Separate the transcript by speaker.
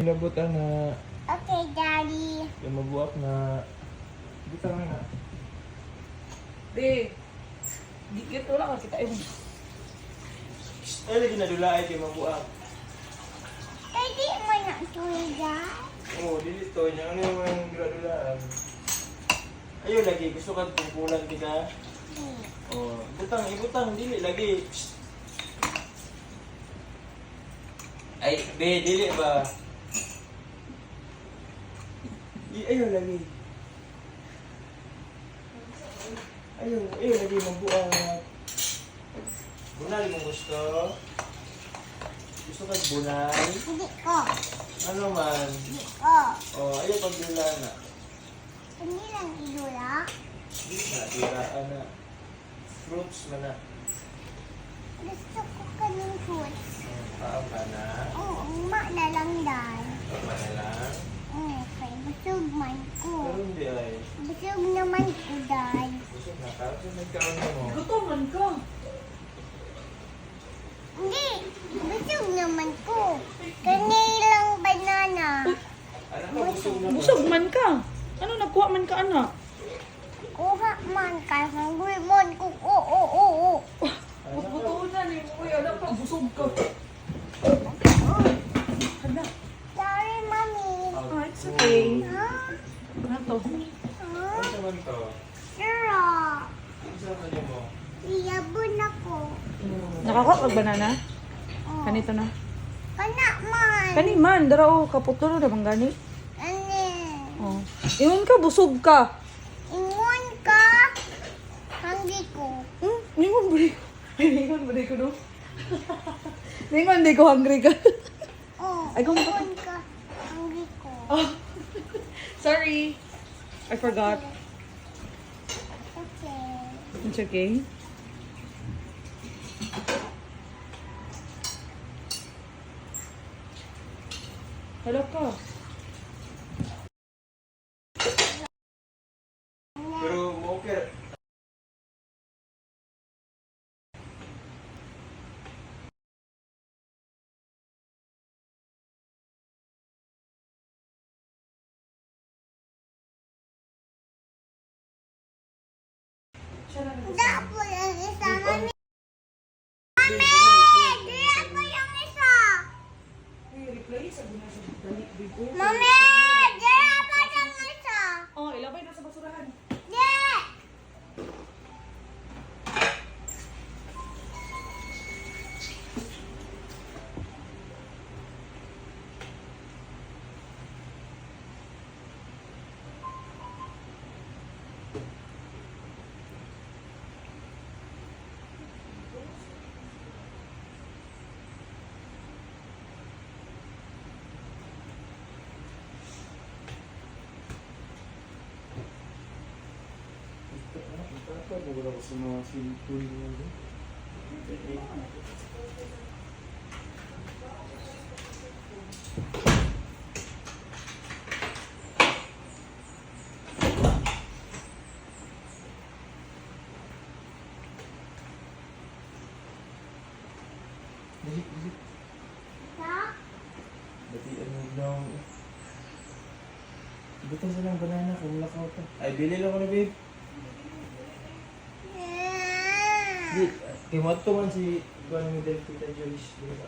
Speaker 1: Hilabot ana.
Speaker 2: Okay, Daddy.
Speaker 1: Yung mabuak na. Butang na.
Speaker 3: Di. Gigit wala ka kita eh.
Speaker 1: Ay, lagi na dula ay kay mabuak.
Speaker 2: Kay di mo na tuwiga.
Speaker 1: Oo, dili to. Yung ano yung mga dula-dulaan. Ayaw lagi. Gusto ka tungkulan kita. Oh, butang, ibutang, dili lagi. Psst. Ay, be, dili ba? Di, ayaw lagi. Ayaw, ayaw lagi mabuang. Bunal mong gusto? Gusto ka bunal?
Speaker 2: Hindi ko.
Speaker 1: Ano man?
Speaker 2: Hindi ko.
Speaker 1: Oh, ayaw pagdula na.
Speaker 2: Hindi lang idula.
Speaker 1: Di na, dila, ana. Fruits man na.
Speaker 2: Gusto ko kaning fruits.
Speaker 1: Paam ka na.
Speaker 2: Oo, ma na lang dahil.
Speaker 1: Tama na lang.
Speaker 2: Okay, busog man ko.
Speaker 1: Pero hindi ay.
Speaker 2: Busog naman ko dahil.
Speaker 1: Busog na ka. Busog nagkaon na mo.
Speaker 3: Gutoman ka.
Speaker 2: Hindi, busog naman ko. Kanilang banana.
Speaker 1: Ano ka, busog na ba?
Speaker 3: Busog man ka. Ano nagkuha man ka anak?
Speaker 2: Kuha man ka, hungry man ko. Oo, oo, oo.
Speaker 1: Ano ka?
Speaker 3: Butunan eh. Uy, anak pa busog ka. Hala.
Speaker 2: Sorry, Mommy.
Speaker 3: Ah, it's okay.
Speaker 2: Huh?
Speaker 3: Ano to?
Speaker 2: Huh?
Speaker 1: Ano naman to?
Speaker 2: Sira.
Speaker 1: Ano sa kanya mo?
Speaker 2: Iyabon ako.
Speaker 3: Nakakuha kag banana?
Speaker 2: Oh.
Speaker 3: Kanito na.
Speaker 2: Kana man.
Speaker 3: Kani man, dara oh, kaputol na bang gani?
Speaker 2: Ani.
Speaker 3: Oh. Ingon ka, busog ka.
Speaker 2: Ingon ka. Hungry ko.
Speaker 3: Hmm, ningon ba di ko? Ay, ningon ba di ko no? Ningon di ko hungry ka.
Speaker 2: Oh,
Speaker 3: Ay,
Speaker 2: ingon ka. Hungry ko.
Speaker 3: Oh. Sorry. I forgot.
Speaker 2: Okay.
Speaker 3: It's okay. Hello ka.
Speaker 1: Pero mo okay.
Speaker 2: Dapo yung isa, Mami. Mami! Dapo yung isa. Mami! Dapo yung isa.
Speaker 3: Oh, ilabay na sa basurahan.
Speaker 2: Yeah!
Speaker 1: Wala ko sa mga sintul mo. Dali, dali.
Speaker 2: Sa?
Speaker 1: Dati ano daw. Butang sa lang banana kung lakaw pa. Ay, bili lang ko na, babe.
Speaker 2: Yeah.
Speaker 1: Di, kay Mato man si Juan Miguel Tita Joyce. Di ba?